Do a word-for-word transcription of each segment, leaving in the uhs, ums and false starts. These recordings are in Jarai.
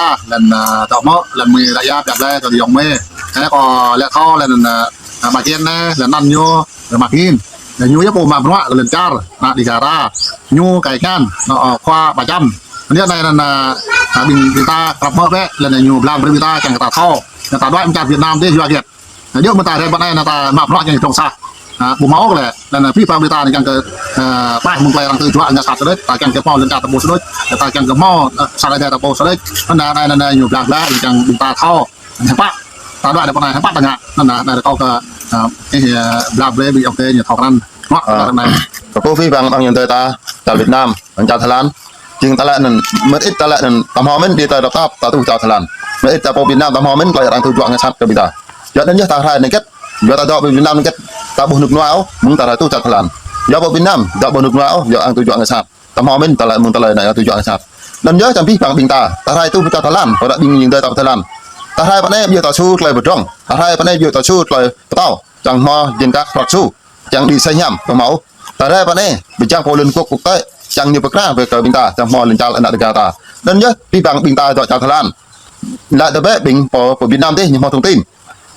ah, lĕ, ah, dŏ mơ̆, lĕ mơi ră ia, biă blai, dŏ yŏng mơi. Ơ, kâo lĕ thâo, lĕ, ah, ah, Ba Kiên anai, lĕ anăn ñu, lĕ Mă Kiên. Lĕ ñu yơh pô mă bruă kơ lŏn čar, ană Dega ta. Ñu kơ kiăng, ană, ah, khua Ba Čăm. Anai anai, anăn, ah, ah, ƀing, ƀing ta krăp mơ̆ bĕ, lĕ anai ñu blang brơi ƀing ta, kiăng kơ ta thâo. Kiăng ta đuaĭ mơ̆ng čar Việt Nam dih yua hơget. Anai yơh mơ̆ ta rai ƀơi anai, anăn ta mă bruă kiăng dŏng sah. Ah, ƀu hmâo ôh lĕ, anăn, ah, abih bang ƀing ta anai kiăng kơ, ah, pơai mơ̆ng tơlơi arăng tŭ juă ngă sat sơlĕč, ta kiăng kơ hmâo lŏn čar ta pô sơlĕč, ta kiăng kơ hmâo, ah, sat lĕ ta pô sơlĕč. Anăn, anai, anai, anai, ñu blang blang, kiăng ƀing ta thâo. Hiư̆m pă ta đuaĭ đah pơ anai, hiư̆m pă ta ngă. Anăn, anai, anai, kâo kơ, ah, ih, ah, blang brơi ƀing ayŏng adơi ñu thâo krăn. Mă, ah, ta anai. Kâo kơ abih bang ƀing ayŏng adơi ta, čar Việt Nam, lŏn čar Thái Lan. Jing ta lĕ anăn, mơ̆t ih ta lĕ anăn, ta hmâo mơ̆n đĭ ta dŏ tap, ta tuh čar Thái Lan. Mơ̆t ih ta pô Việt Nam, ta hmâo mơ̆n, tơlơi arăng tŭ juă ngă sat kơ ƀing ta. Yua anăn yơh ta rai anai hơget. Yua ta dŏ pơ Việt Nam anai hơget. Ta ƀuh rơnŭk rơnua ôh, mơ̆ng ta rai tuh čar Thái Lan. Yua pô Việt Nam, dŏ ƀuh rơnŭk rơnua ôh, yua arăng tŭ juă ngă sat. Ta hmâo mơ̆n tơlơi mơ̆ng tơlơi anai, arăng tŭ juă ngă sat. Anăn yơh čang abih bang ƀing ta. Ta rai tuh pơ čar Thái Lan, pơ ră ƀing ayŏng adơi ta pơ Thái Lan. Ta rai pơ anai ƀiă ta su tơlơi pơdrŏng. Ta rai pơ anai ƀiă ta su tơlơi pơtao. Čang hmâo jing kah prăk su. Čang đĭ sa hiam, kơ hmâo. Ta rai pơ anai, pơjing pô lŏn kŏk kŏk tơi, čang ñu pơkra brơi kơ ƀing ta, čang hmâo lŏn čar ană Dega ta. Anăn yơh, abih bang ƀing ta dŏ čar Thái Lan. Lĕ đah bĕ ƀing pô, pô Việt Nam dih ñu hmâo thông tin.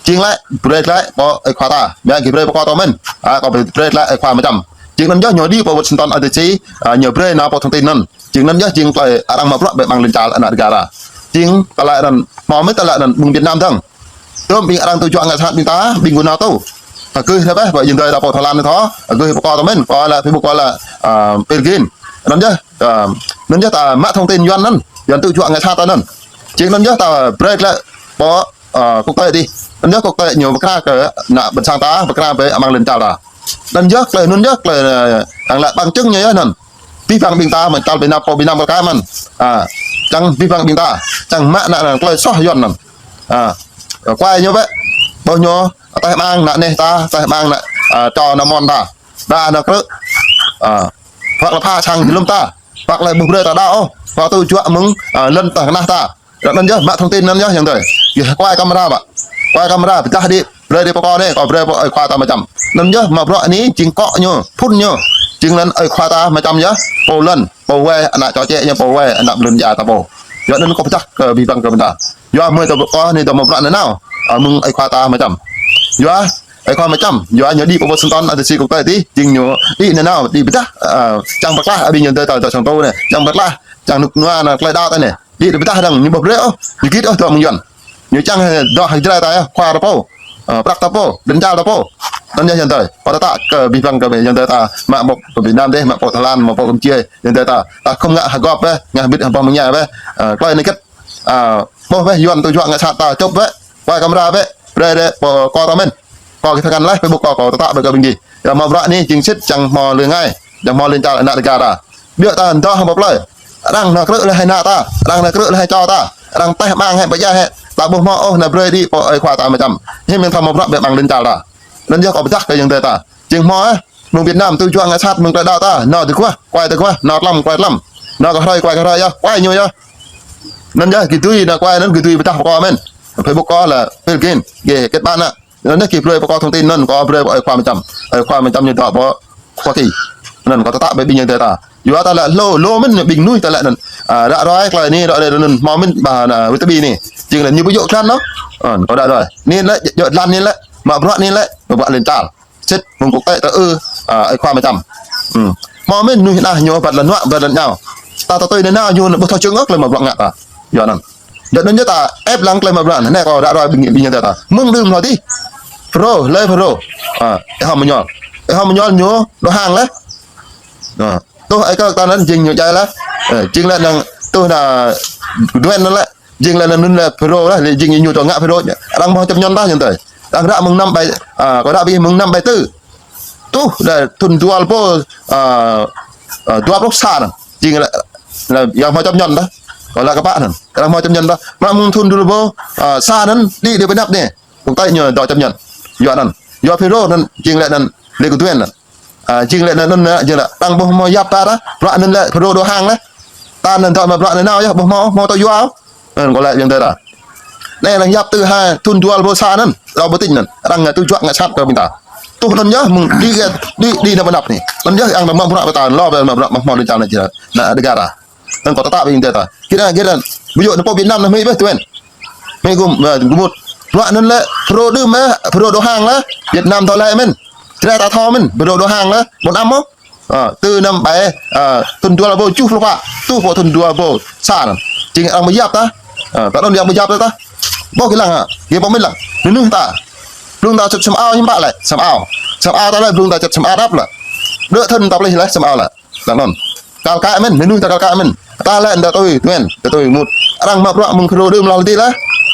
Jing lĕ, brơi lĕ pô ơi khua ta, mơ̆ng gih brơi pô kâo tơ mơ̆n. Ah, kâo brơi lĕ ơi khua Mă Čăm. Jing anăn yơh ñu đĭ pô wơ̆t sơnton a tê si, ah, ñu brơi nao pô thông tin anăn. Jing anăn yơh, jing tơlơi arăng mă bruă ƀơi amăng lŏn čar ană Dega ta. Jing tơlơi anăn, hmâo mơ̆n tơlơi anăn ƀing Việt Nam dơ̆ng. Tơm ƀing arăng tŭ juă ngă sat ƀing ta, ƀing gơnam tŭ. Ơ, gih rai bĕ, ƀơi ayŏng adơi ta pô Thái Lan anai thâo. Ơ, gih pô kâo tơ mơ̆n, kâo lĕ Facebook kâo lĕ, ah, Pelgin. Anăn yơh, ah, anăn yơh ta mă thông tin Yuan anăn, Yuan tŭ juă ngă sat ta anăn. Jing anăn yơh ta brơi lĕ pô, ah, kŏk tơi dih. Anăn yơh kŏk tơi ñu pơkra kơ ană ƀôn sang ta, pơkra ƀơi amăng lŏn čar ta. Anăn yơh tơlơi anăn yơh tơlơi, ah, arăng lĕ bằng chứng ñu yơh anăn. Abih bang ƀing ta mơ̆n čar Việt Nam, pô Việt Nam kơ kơ mơ̆n. Ah, čang abih bang ƀing ta, čang mă anăn, anăn tơlơi soh Yuan anăn. Ah, kuai ñu bĕ. Ƀuh ñu, ataih amăng ană neh ta, ataih amăng ană, ah, čô ană mon ta. Đa ană krư̆. Ah, păk lĕ pha sang jơlŏm ta. Păk lĕ ƀu brơi ta đaŏ ôh. Păk tŭ juă mơ̆ng, ah, lŏn tơnah ta. Anăn yơh, mă thông tin anăn yơh ayŏng adơi. Yơh, kuai camera bĕ. Kuai camera, pơdah đĭ, brơi đĭ pô kâo anai, kâo brơi pô ơi khua ta Mă Čăm. Anăn yơh, mă bruă anai, jing akŏ ñu, phŭn ñu. Jing lĕ ơi khua ta Mă Čăm yơh, pô lŏn, pô wai, ană čô čĕ ñu pô wai, ană ƀlŏn ja ta pô. Yua anăn kâo pơdah kơ abih bang kơ ƀing ta. Yua mơi ta pô kâo anai ta mă bruă nanao, ah, mơ̆ng ơi khua ta Mă Čăm. Yua, ơi khua Mă Čăm, yua ñu đĭ pô wơ̆t sơnton a tê si kŏk tơi dih, jing ñu đĭ nanao, đĭ pơdah, ah, čang pơklah, abih ayŏng adơi ta dŏ sang tơ anai, čang pơklah, čang rơnŭk rơnua anăn tơlơi đaŏ ta anai. Đĭ đĭ pơdah dơ̆ng, ñu ƀu brơi ôh, ñu git ôh dŏ mơ̆ng Yuan. Ñu čang, ơ, dŏ hăng Jrai ta yơh, khua ta pô, ơ, prăk ta pô, lŏn čar ta pô. Anăn yơh ayŏng adơi. Kâo tơtă kơ abih bang kơ ayŏng adơi ta, mă pô, pô Việt Nam dih, mă pô Thái Lan, mă pô Campuchia, ayŏng adơi ta. Ta khŏm ngă hơgop bĕ, ngă hơbĭt hăng boh mơñai bĕ. Ơ, tơlơi anai hơget. Ơ, ƀuh bĕ, Yuan tŭ juă ngă sat ta, čŏp bĕ. Kuai camera bĕ, brơi đĭ pô kâo tơ mơ̆n. Kâo gih thâo krăn laih, Facebook kâo, kâo tơtă brơi kơ ƀing gih. Yua mă bruă anai jing sĭt čang hmâo lơ ngai, čang hmâo lŏn čar ană Dega ta. Ƀiă ta dŏ hăng pô plơi. Arăng ană krư̆ lĕ hai ană ta, arăng ană krư̆ lĕ hai čô ta, arăng ataih amăng hĕ, pơjah hĕ. Ta ƀu hmâo ôh ană brơi đĭ pô ơi khua ta Mă Čăm. Hiư̆m mơ̆n ta mă bruă ƀơi amăng lŏn čar ta. Anăn yơh kâo pơdah kơ ayŏng adơi ta. Jing hmâo, eh, mơ̆ng Việt Nam tŭ juă ngă sat mơ̆ng tơlơi đaŏ ta, nao tơguah, kuai tơguah, nao tlam, kuai tlam. Nao kơ hrơi, kuai kơ hrơi yơh, kuai ñu yơh. Anăn yơh, gih dưi, nao kuai anăn gih dưi pơdah pô kâo mơ̆n. Facebook kâo lĕ Pelgin, gih kết bạn anăn. Anăn yơh gih brơi pô kâo thông tin anăn, kâo brơi pô ơi khua Mă Čăm. Ơi khua Mă Čăm ñu dŏ pơ Hoa Kỳ. Anăn kâo tơtă ƀơi ƀing ayŏng adơi ta. Yua ta lĕ lu, lu mơ̆n ƀing mơnuih ta lĕ anăn. Ah, ră ruai tơlơi anai, ră ruai anăn, hmâo mơ̆n ƀă ană wĭt tơƀi anai. Jing lĕ ñu ƀu djơ̆ dlăng ôh. Anăn kâo ră ruai. Anai lĕ, djơ̆ dlăng anai lĕ, mă bruă anai lĕ, mă bruă lŏn čar. Sĭt, mơ̆ng kŏk tơi ta ư, ah, ơi khua Mă Čăm. Hmm. Hmâo mơ̆n mơnuih anăn ñu ƀă lŏn nuă, ƀă lŏn nao. Ta tơtui anăn nao ñu anăn ƀu thâo čơ̆ng ôh tơlơi mă bruă ngă ta. Yua anăn. Djơ̆ anăn yơh ta ĕp lăng tơlơi mă bruă anăn, anai kâo ră ruai ƀing, ƀing ayŏng adơi ta. Mơ̆ng đưm hlâo dih. Phrô, lơi Phrô. Ah, ih hŏm mơñol. Ih hŏm mơñol ñu, dŏ hăng leh. Ah, tuh ơi kơ ta anăn jing ñu djai leh. Eh, jing lĕ anăn tuh ană Duen anăn lĕ. Jing lĕ anăn anŭn lĕ Phrô leh, lĕ jing ñu tơ ngă Phrô. Arăng hmâo čơp ñăn ta ayŏng adơi. Arăng ră mơ̆ng năm bảy, ah, kâo ră ƀing mơ̆ng năm bảy tư. Tuh, lĕ thŭn dua rơbâo, ah, ah, dua pluh sa anăn. Jing lĕ, lĕ arăng hmâo čơp ñăn ta. Kâo lĕ kơ pă anăn. Arăng hmâo čơp ñăn ta. Mă mơ̆ng thŭn dua rơbâo, ah, sa anăn, đĭ, đĭ pơnăp anai. Kŏk tơi ñu dŏ čơp ñăn. Yua anăn. Yua Phrô anăn, jing lĕ anăn, lĕ kơ Duen anăn. Ah, jing lĕ anăn, anăn, jing lĕ arăng ƀu hmâo yap ta ta. Bruă anăn lĕ Phrô dŏ hăng leh. Ta anăn dŏ mă bruă anăn nao yơh, ƀu hmâo, hmâo tơjuă. Anăn kâo lĕ ayŏng adơi ta. Anai arăng yap tơ ha, thŭn dua rơbâo sa anăn, rơbâo tĭng anăn. Arăng ngă tŭ juă ngă sat kơ ƀing ta. Tuh anăn yơh, mơ̆ng đĭ, đĭ, đĭ anăn pơnăp anai. Anăn yơh arăng mă bruă ƀơi ta, lŏ ƀơi mă bruă, mă hmâo lŏn čar ană Dega ta. Anăn kâo tơtă ƀing ayŏng adơi ta. Git anăn, git anăn. Ƀu djơ̆ anŭn pô Việt Nam anŭn hmư̆ ƀĕ tuen. Hmư̆ gum, ơ, gum mŭt. Bruă anŭn lĕ, Fulro đưm lĕ, Fulro đầu hàng lĕ, Việt Nam thâo lĕ mơ̆n. Jrai ta thâo mơ̆n, Fulro đầu hàng lĕ, ƀôn am mơ̆n. Ơ, tơ năm ƀai, ơ, thŭn dua rơbâo tơjuh pluh pă, truh pơ thŭn dua rơbâo sa anŭn. Jing arăng mơyap ta. Ơ, ta anŭn yang mơyap ta. Ƀuh kơ lăng hă, gih pơmĭn lăng. Nư nư ta. Blung ta čăt sem ao hiư̆m pă lĕ, sem ao. Sem ao ta lĕ blung ta čăt sem ao đăp lĕ. Đơ thŭn ta plih lĕ sem ao lĕ. Lăng anŭn. Kal kaĭ mơ̆n, nư nư ta kal kaĭ mơ̆n. Ta lĕ ta tui, tuen, ta tui mŭt. Arăng mă bruă mơ̆ng Fulro đưm lăh tih lĕ.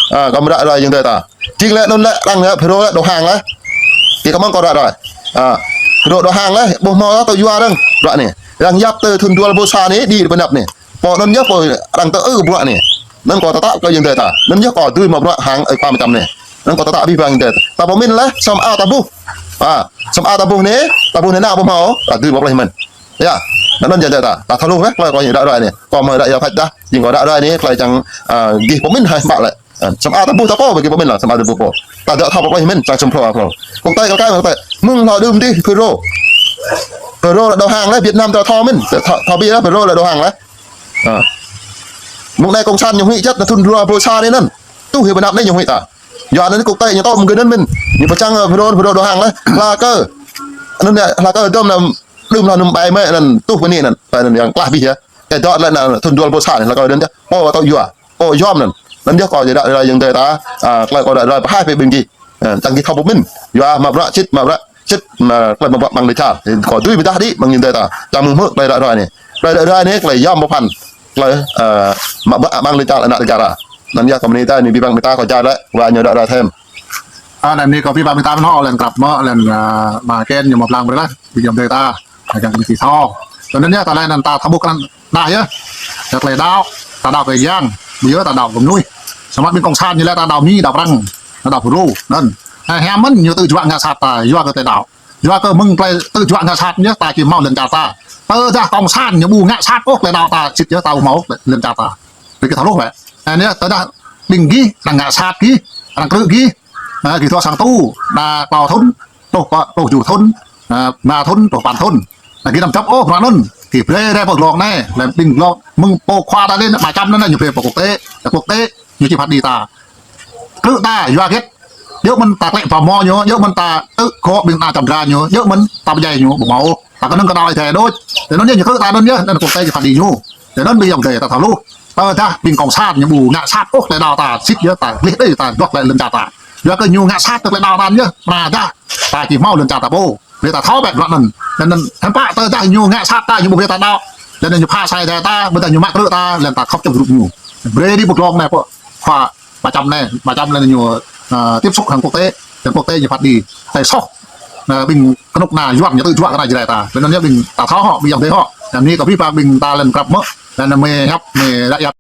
Ơ, kâo mơ̆ ră ruai jing tơi ta. Jing lĕ anŭn lĕ arăng lĕ Fulro lĕ đầu hàng lĕ. Kơ kâo mơ̆ng kâo ră ruai. Ơ, Fulro đầu hàng lĕ, ƀuh hmâo ta yua arăng. Bruă anai. Arăng yap tơ thŭn dua rơbâo sa anai, đĭ pơ anăp anai. Pô anŭn yơh pô arăng tơ ư bruă anai. Anŭn kâo tơtă kơ jing tơi ta. Anŭn yơh kâo dưi mă bruă hăng ơi pă mơčăm anai. Anŭn kâo tơtă abih bang jing tơi ta. Ta pơmĭn lĕ, sem ao ta ƀuh. Ơ, sem ao ta ƀuh anai, ta ƀuh anai nao ƀuh hmâo, ta dưi pơplih mơ̆n. Yă, anŭn jing tơi ta. Ta thâo hluh lĕ, tơlơi kâo ñu ră ruai anai. Kâo mơ̆ ră yua phač dah, jing kâo ră ruai anai, tơlơi čang, ơ, gih pơmĭn hă hiư̆m pă lĕ. Ơ, sem ao ta ƀuh ta pô, ƀu gih pơmĭn lĕ, sem ao ta ƀuh pô. Ta dŏ thâo pơplih mơ̆n, čang sem phrâo phrâo. Quốc tế kal kaĭ, quốc tế. Mơ̆ng hlâo đưm dih, Fulro. Fulro lĕ đầu hàng lĕ, Việt Nam ta thâo mơ̆n, thâo, thâo ƀiă lĕ, Fulro lĕ đầu hàng lĕ. Ơ. Mơ̆ng anai cộng sản ñu huĭ čăt, anŭn thŭn dua rơbâo sa anai anŭn. Truh hiăp anăp anai ñu huĭ ta. Yua anŭn quốc tế ñu tŏ mơ̆ng gơ̆ anŭn mơ̆n. Ñu pơčang, ơ, Fulro, Fulro đầu hàng lĕ. Hla kơ. Anŭn anai, hla kơ dŏm anŭn đưm lĕ anŭn ƀai mơ̆ anŭn truh pơ anai anŭn. Ƀai anŭn yang klah abih yơh. Ơ, dŏ lĕ anŭn thŭn dua rơbâo sa anai, hla kơ dŏm yơh. Pô tŏ yua. Pô yom anŭn. Anŭn yơh kâo ră ruai jing tơi ta. Ơ, tơlơi kâo ră ruai pơhaih pơ ƀing gih. Ơ, čang gih thâo pơmĭn. Yua mă bruă čit, mă bruă čit, mă tơlơi mă bruă ƀăng lĕ čar. Kâo dưi pơdah đĭ ƀing jing tơi ta. Čang mơ̆ng hmư̆ tơlơi ră ruai anai. Tơlơi ră ruai anai, tơlơi yom pơphan. Tơlơi, ơ, mă bruă ƀăng lĕ čar anăp lĕ čar. Anŭn yơh kâo bơni tơi anai abih bang ƀing ta kâo jai lĕ, wa ñu ră ruai thêm. Ơ, anai kâo abih bang ƀing ta mơ̆n hŏ, lĕ krăp mơ̆, lĕ, ơ, mă kĕn ñu mă blang brơi lah, ƀing jing tơi ta, jing ƀing ti thâo. Anŭn yơh, tơlơi anŭn ta thâo ƀuh kơ anŭn dah yơh. Tơlơi đaŏ, ta đaŏ kơ yang, ƀu djơ̆ ta đaŏ kơ mơnuih. Samơ̆ ƀing cộng sản ñu lĕ ta đaŏ Mi, đaŏ Prăng, đaŏ Fulro, anŭn. Ơ, hiam mơ̆n ñu tơjuă ngă sat ta, yua kơ tơlơi đaŏ. Yua kơ mơ̆ng tơlơi tơjuă ngă sat yơh, ta či hmâo lŏn čar ta. Tơdah cộng sản ñu ƀu ngă sat ôh tơlơi đaŏ ta, sĭt yơh ta ƀu hmâo lŏn čar ta. Ƀing gih thâo hluh lĕ. Anai yơh, tơdah ƀing gih, arăng ngă sat gih, arăng krư̆ gih, ơ, gih dŏ sang tu, đa klâo thŭn, truh pă, truh tơjuh thŭn, ơ, rơma thŭn, truh păn thŭn. Anai gih anăm čŏp ôh bruă anŭn. Gih brơi rai pơ glông anai, lĕ ƀing glông, mơ̆ng pô khua ta anai, Ba Čăm anai, ñu brơi pơ quốc tế, lĕ quốc tế, ñu či phat đĭ ta. Krư̆ ta, yua hơget. Djơ̆ mơ̆n ta klĕ pơmô ñu, djơ̆ mơ̆n ta tŭ kơ ƀing ta čăm dra ñu, djơ̆ mơ̆n ta pơdjai ñu, ƀu hmâo. Ta kơnơ̆ng kơdâo Ơi Adai đôč. Tơl anŭn yơh ñu krư̆ ta anŭn yơh, anŭn quốc tế či phat đĭ ñu. Tơl anŭn ƀing ayŏng adơi ta thâo hluh. Tơdah ƀing cộng sản ñu ƀu ngă sat ôh tơlơi đaŏ ta, sĭt yơh ta gleh đơi ta dŏ glaĭ lŏn čar ta. Yua kơ ñu ngă sat tơlơi đaŏ ta anŭn yơh, mơ̆ dah ta či hmâo lŏn čar ta pô. Brơi ta thâo bĕ bruă anŭn. Tơl anŭn hiư̆m pă tơdah ñu ngă sat ta, ñu ƀu brơi ta đaŏ. Tơl anŭn ñu pha sai dah ta, ƀôdah ñu mă krư̆ ta, lĕ ta khŏp čŏp grup ñu. Brơi đĭ pơ glông anai pô. Khua Ba Čăm anai, Ba Čăm lĕ ñu, ơ, tiếp xúc hăng quốc tế, hăng quốc tế ñu phat đĭ. Tơlơi soh, ơ, ƀing kơnuk kơna Yuan ñu tơjuă kơ anai Jrai ta. Tơl anŭn yơh ƀing ta thâo hŏ, ƀing ayŏng adơi hŏ. Anai kâo abih bang ƀing ta lĕ krăp mơ̆. Tơl anŭn mơi hiăp, mơi ră yap.